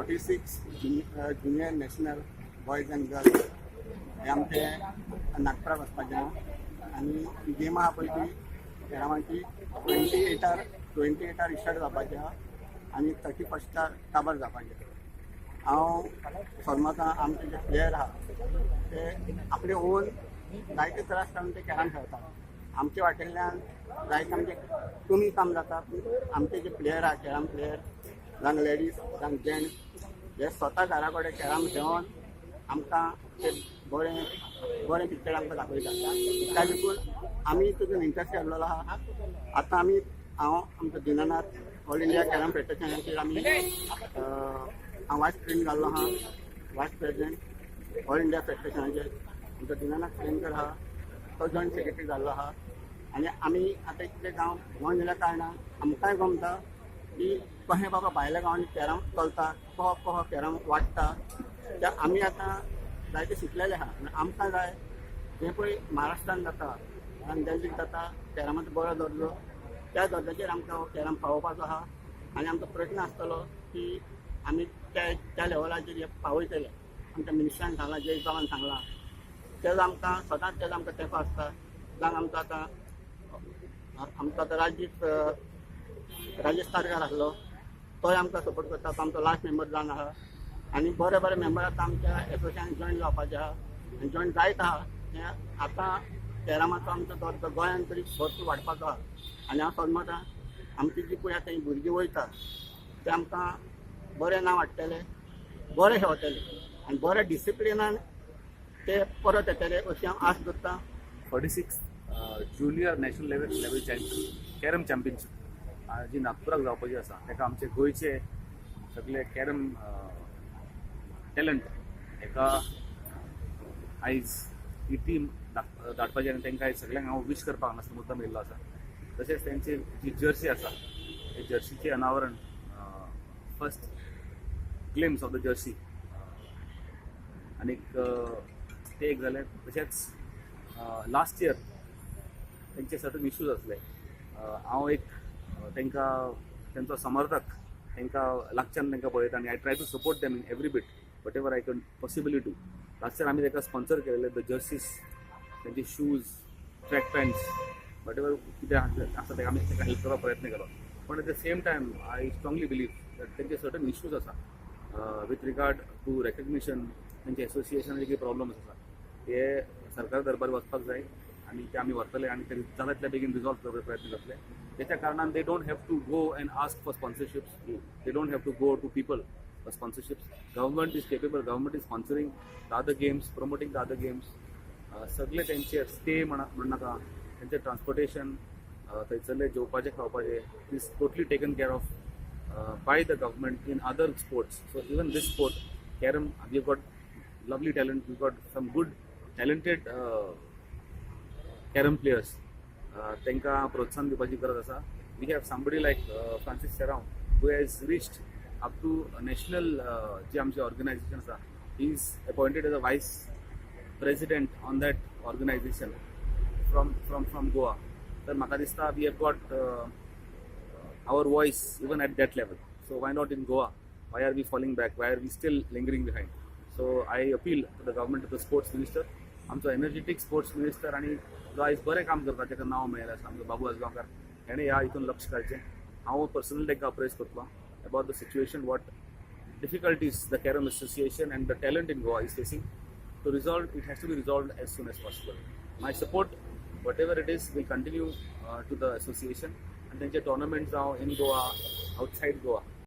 46 junior national boys and girls हे आमचे नागपुराक वचपाचें आहा आनी ही गेम आहा पळय ती कॅरमाची 28र, 28र स्टार्ट जावपाची आहा आनी 31स्टार काबार जावपाचें. हांव सोलमाता आमचे जे प्लेयर आहा ते आपले ओन जायते त्रास काडून ते कॅरम खेळतात. आमच्या वाटेंतल्यान जायते आमचे कमी काम जाता, पूण आमचे जे प्लेयर आहा, कॅरम प्लेयर जावं लेडीज जावं जेंट्स, हे स्वता घरा कडेन कॅरम खेळोन आमकां ते बरें बरें पिक्चर आमकां दाखयता. त्या देखून आमी तितून इंट्रस्ट केल्लो आहा. आतां आमी, हांव आमचो दिनानाथ ऑल इंडिया कॅरम फेडरेशनाचेर आमी, हांव वायस प्रेसिडेंट जाल्लो आहा, वायस प्रेसिडेंट ऑल इंडिया फेडरेशनाचेर. आमचो दिनानाथ प्रेमकर आहा, तो जॉयंट सेक्रेटरी जाल्लो आहा. आनी आमी आतां इतले गांव भोंवन गेल्या कारणान आमकांय गमता की कशें बाबा भायल्या गांवांनी कॅरम चलता, कहो कहो कॅरम वाडटा ते आमी आतां जायते शिकलेले आहा. आनी आमकां जाय जें पळय महाराष्ट्रान जाता आनी दिल्लीक जाता कॅरमाचो बरो दर्जो, त्या दर्जाचेर आमकां हो कॅरम पावोवपाचो आहा. आनी आमचो प्रयत्न आसतलो की आमी त्या त्या लेवलाचेर हे पावयतले. आमच्या मिनिस्टरान सांगलां, जयेश बाबान सांगलां, तेजो आमकां सदांच तेजो आमकां तेंको आसता. जावन आमचो आतां राजेश तारकार आसलो, तोय आमकां सपोर्ट करता. तो आमचो लास्ट मेंबर जावन आहा. आनी बरे बरे मेंबर आतां आमच्या एसोसिएशन जॉयन जावपाचे आहा आनी जॉयन जायत आहा. हें आतां कॅरमाचो आमचो दर्जो गोंयांत तरी भरपूर वाडपाचो आहा. आनी हांव समजता, आमची जी पळय आतां ही भुरगीं वयता ते आमकां बरें नांव हाडटले, बरें खेळटले आनी बऱ्या डिसिप्लिनान ते परत येतले अशी हांव आस दवरता. 46 junior national level carrom championship जी नागपुराक जावपाची आसा, ताका आमचे गोंयचे सगळे कॅरम टॅलंट हेका आयज ही टीम धाडपाची आनी तांकां आयज सगळ्यांक हांव वीश करपाक हांगासर मुद्दम येयल्लो आसा. तशेंच तेंची जी जर्सी आसा, ते जर्सीचें अनावरण, first glimpse of the jersey आनीक ते एक जालें. तशेंच लास्ट इयर तेंचे सर्टन इश्यूज आसले. हांव एक तांकां तेंचो समर्थक, तांकां लागच्यान तांकां पळयता आनी I try to support them in every bit, whatever I can possibly do. Last year आमी ताका स्पॉन्सर केलेले the jerseys, तेंचे shoes, track pants, whatever कितें आसा तेका आमी ताका हेल्प करपाक प्रयत्न केलो. पण at the same time I strongly believe that तेंचे सर्टन इश्यूज आसा विथ रिगार्ड टू रेकग्निशन, तेंचे एसोसिएशनाचे कितें प्रॉब्लम्स आसा, ते सरकार दरबार वचपाक जाय आनी ते आमी व्हरतले आनी ते जाता तितल्या बेगीन रिजॉल्व करपाचो प्रयत्न करतले. त्याच्या कारणान they don't have to go and ask for sponsorships, they don't have to go to people for sponsorships. Government is capable, government is sponsoring the other games, promoting the other games. सगळे तेंचे stay म्हणा म्हणनाका, तेंचे transportation, थंयसरले जेवपाचें खावपाचें is totally taken care of by the government in other sports. So even this sport, carrom, we got lovely talent, we got some good talented carrom players. तांकां प्रोत्साहन दिवपाची गरज आसा. We have somebody like Francis Serrao, who has reached up to national, जे आमचे organisation आसा, he is appointed as a vice president on that organization from Goa. तर म्हाका दिसता we have got our voice even at that level. So why not in Goa? Why are we falling back? Why are we still lingering behind? So I appeal to the government, to the sports minister, आमचो energetic sports minister आनी जो आयज बरें काम करता, ताका नांव मेळिल्लें आसा, आमचो बाबू आजगांवकार, हेणें ह्या हितून लक्ष घालचें. हांव पर्सनली तांकां अप्रोच करतलो about the situation, what difficulties the Carrom Association and the talent in Goa is facing to resolve. It has to be resolved as soon as possible. My support, whatever it is, will continue to the association and त्यांचे tournament जावं in Goa, outside Goa.